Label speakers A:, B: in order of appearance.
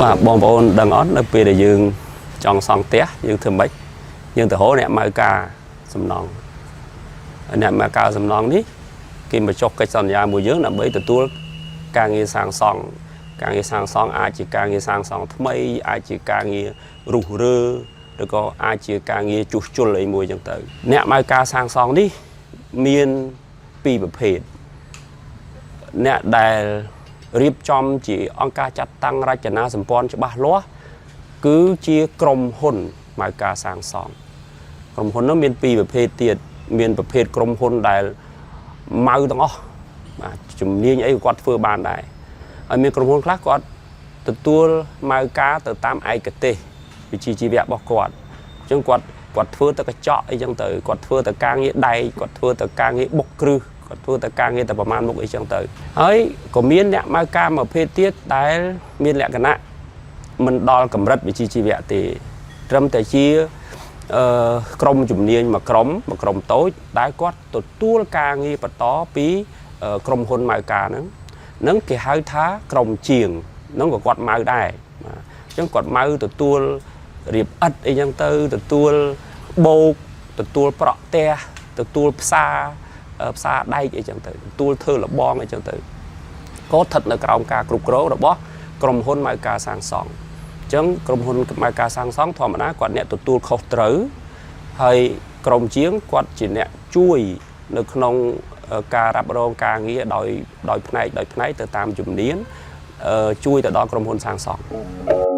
A: បាទបងប្អូនដឹងអត់នៅពេលដែលយើងចង់សង់ផ្ទះយើងធ្វើម៉េចយើងទៅរកអ្នកម៉ៅការសំណង់ហើយអ្នកម៉ៅការសំណង់នេះគេមកចុះកិច្ចសន្យាមួយយើងដើម្បីទទួលការងារសាងសង់ការងារសាងសង់អាចជាការងារសាងសង់ថ្មីអាចជាការងាររុះរើឬក៏អាចជាការងារជួសជុលអីមួយចឹងទៅអ្នកម៉ៅការសាងសង់នេះមានពីរប្រភេទ អ្នកដែលរៀបចំជាអង្គការចាត់តាំងរចនាសម្ព័ន្ធច្បាស់លាស់គឺជាក្រុមហ៊ុនម៉ៅការសាងសង់ក្រុមហ៊ុននោះមានពីរប្រភេទទៀតមានប្រភេទក្រុមហ៊ុនដែលម៉ៅទាំងអស់បាទជំនាញអីក៏គាត់ធ្វើបានដែរហើយមានក្រុមហ៊ុនខ្លះគាត់ទទួលម៉ៅការទៅតាមឯកទេសវិជ្ជាជីវៈរបស់គាត់អញ្ចឹងគាត់គាត់ធ្វើទៅកញ្ចក់អីចឹងទៅគាត់ធ្វើទៅការងារដែកគាត់ធ្វើទៅការងារបុកគ្រឹះគាត់ធ្វើទៅការងារតែប្រមាណមុខអីចឹងទៅហើយក៏មានអ្នកម៉ៅការមួយប្រភេទទៀតដែលមានលក្ខណៈមិនដល់កម្រិតវិជ្ជាជីវៈទេត្រឹមតែជាអឺក្រុមជំនាញមួយក្រុមមួយក្រុមតូចដែលគាត់ទទួលការងារបន្តពីក្រុមហ៊ុនម៉ៅការហ្នឹងហ្នឹងគេហៅថាក្រុមជាងហ្នឹងក៏គាត់ម៉ៅដែរបាទអញ្ចឹងគាត់ម៉ៅទទួលរៀបឥដ្ឋអីចឹងទៅទទួលបោកទទួលប្រក់ផ្ទះទទួលផ្សារផ្សារដែកអីចឹងទៅទទួលធ្វើលបងអីចឹងទៅក៏ស្ថិតនៅក្រោមការគ្រប់គ្រងរបស់ក្រុមហ៊ុនម៉ៅការសាងសង់អញ្ចឹងក្រុមហ៊ុនម៉ៅការសាងសង់ធម្មតាគាត់អ្នកទទួលខុសត្រូវហើយក្រុមជាងគាត់ជាអ្នកជួយនៅក្នុងការរ៉ាប់រងការងារដោយដោយផ្នែកដោយផ្នែកទៅតាមជំនាញជួយទៅដល់ក្រុមហ៊ុនសាងសង់។